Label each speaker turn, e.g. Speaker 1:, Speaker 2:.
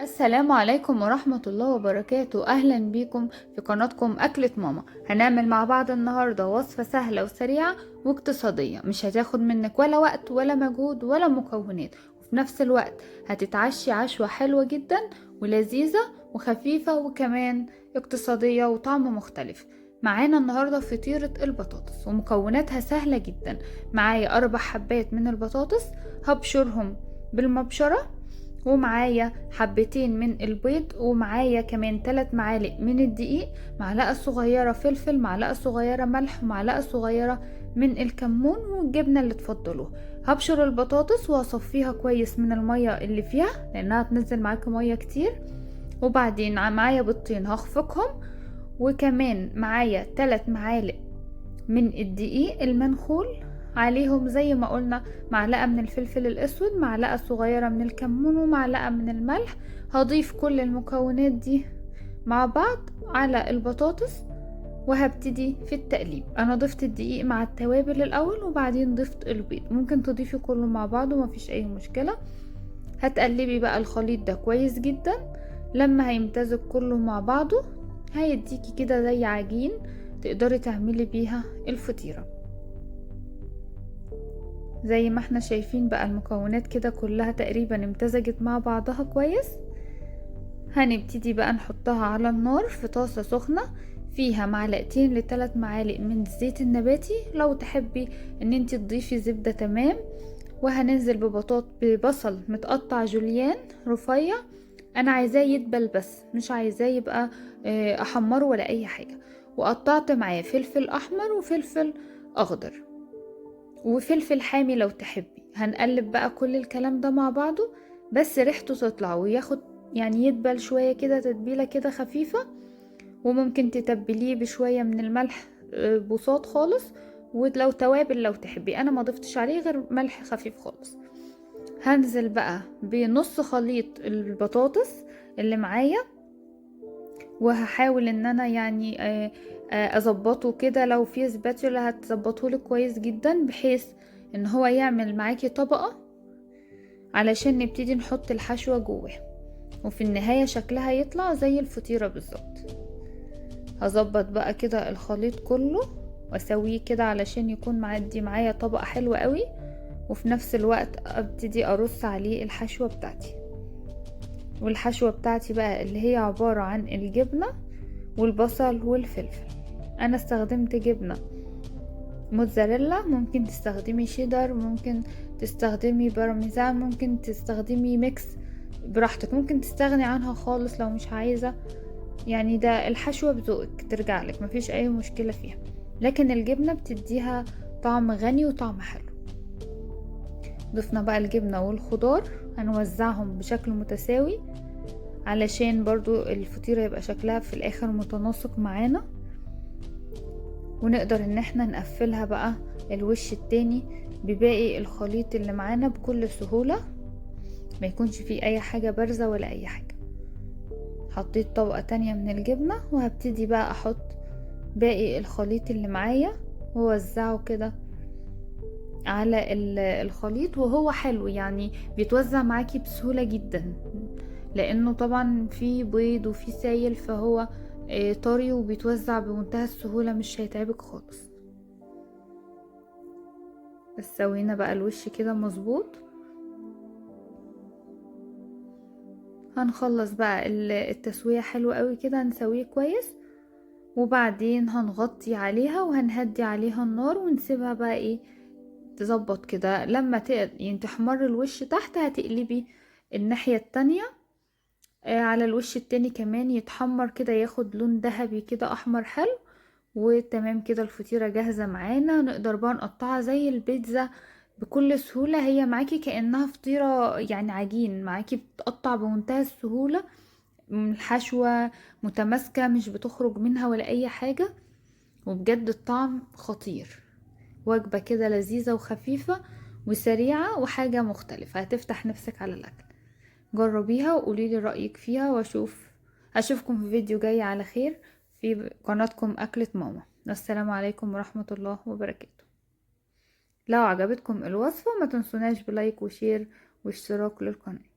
Speaker 1: السلام عليكم ورحمة الله وبركاته. أهلا بيكم في قناتكم أكلة ماما. هنعمل مع بعض النهاردة وصفة سهلة وسريعة واقتصادية، مش هتاخد منك ولا وقت ولا مجهود ولا مكونات، وفي نفس الوقت هتتعشي عشوة حلوة جدا ولذيذة وخفيفة وكمان اقتصادية وطعم مختلف. معانا النهاردة فطيرة البطاطس ومكوناتها سهلة جدا. معايا 4 حبات من البطاطس هبشرهم بالمبشرة، ومعايا حبتين من البيض، ومعايا كمان 3 معالق من الدقيق، معلقة صغيرة فلفل، معلقة صغيرة ملح، ومعلقة صغيرة من الكمون، والجبنة اللي تفضلوها. هبشر البطاطس وهصفيها كويس من المية اللي فيها لانها هتنزل معاكم مية كتير. وبعدين معايا بيضتين هخفقهم، وكمان معايا 3 معالق من الدقيق المنخول، عليهم زي ما قلنا معلقة من الفلفل الأسود، معلقة صغيرة من الكمون، ومعلقة من الملح. هضيف كل المكونات دي مع بعض على البطاطس وهبتدي في التقليب. انا ضفت الدقيق مع التوابل الاول وبعدين ضفت البيض، ممكن تضيفي كله مع بعض ومفيش اي مشكلة. هتقلبي بقى الخليط ده كويس جدا، لما هيمتزج كله مع بعضه هيديكي كده زي عجين تقدري تعملي بيها الفطيرة. زي ما احنا شايفين بقى المكونات كده كلها تقريبا امتزجت مع بعضها كويس. هنبتدي بقى نحطها على النار في طاسة سخنة فيها 2 ل3 معالق من الزيت النباتي، لو تحبي ان انتي تضيفي زبدة تمام. وهننزل ببصل متقطع جوليان رفيع، انا عايزاه يدبل بس مش عايزاه يبقى احمره ولا اي حاجة. وقطعت معاه فلفل احمر وفلفل اخضر وفلفل حامي لو تحبي. هنقلب بقى كل الكلام ده مع بعضه، بس ريحته تطلع وياخد يعني يدبل شوية كده، تتبيلة كده خفيفة. وممكن تتبليه بشوية من الملح بساط خالص، ولو توابل لو تحبي. انا ما ضفتش عليه غير ملح خفيف خالص. هنزل بقى بنص خليط البطاطس اللي معايا، وهحاول ان انا يعني اظبطه كده. لو في سباتولا هتظبطهولك كويس جدا بحيث ان هو يعمل معاكي طبقة، علشان نبتدي نحط الحشوة جواه، وفي النهاية شكلها يطلع زي الفطيرة بالظبط. هظبط بقى كده الخليط كله واسويه كده علشان يكون معدي معايا طبقة حلوة قوي، وفي نفس الوقت ابتدي ارص عليه الحشوة بتاعتي. والحشوة بتاعتي بقى اللي هي عبارة عن الجبنة والبصل والفلفل. انا استخدمت جبنة موتزاريلا، ممكن تستخدمي شيدر، ممكن تستخدمي بارميزان، ممكن تستخدمي mix براحتك، ممكن تستغني عنها خالص لو مش عايزة. يعني ده الحشوة بذوقك ترجع لك، مفيش اي مشكلة فيها، لكن الجبنة بتديها طعم غني وطعم حلو. ضفنا بقى الجبنة والخضار، هنوزعهم بشكل متساوي علشان برضو الفطيرة يبقى شكلها في الاخر متناسق معانا، ونقدر ان احنا نقفلها بقى الوش التاني بباقي الخليط اللي معانا بكل سهولة، ما يكونش فيه اي حاجة بارزة ولا اي حاجة. حطيت طبقة تانية من الجبنة، وهبتدي بقى احط باقي الخليط اللي معايا ووزعه كده على الخليط. وهو حلو يعني بيتوزع معاكي بسهولة جدا، لانه طبعا في بيض وفي سايل، فهو طري وبيتوزع بمنتهى السهولة، مش هيتعبك خالص. بس سوينا بقى الوش كده مظبوط. هنخلص بقى التسوية حلوة قوي كده، هنسويه كويس، وبعدين هنغطي عليها وهنهدي عليها النار ونسيبها بقى تظبط كده. لما تحمر الوش تحت هتقلبي الناحية التانية، على الوش التاني كمان يتحمر كده، ياخد لون ذهبي كده احمر حلو. وتمام كده الفطيرة جاهزة معانا. نقدر بقى نقطعها زي البيتزا بكل سهولة، هي معاكي كأنها فطيرة يعني عجين معاكي، بتقطع بمنتهى السهولة، الحشوة متماسكة مش بتخرج منها ولا اي حاجة، وبجد الطعم خطير. وجبة كده لذيذة وخفيفة وسريعة وحاجة مختلفة هتفتح نفسك على الأكل. جربيها وقوليلي رأيك فيها، أشوفكم في فيديو جاي على خير في قناتكم أكلة ماما. السلام عليكم ورحمة الله وبركاته. لو عجبتكم الوصفة ما تنسوناش ب like و share واشتراك للقناة.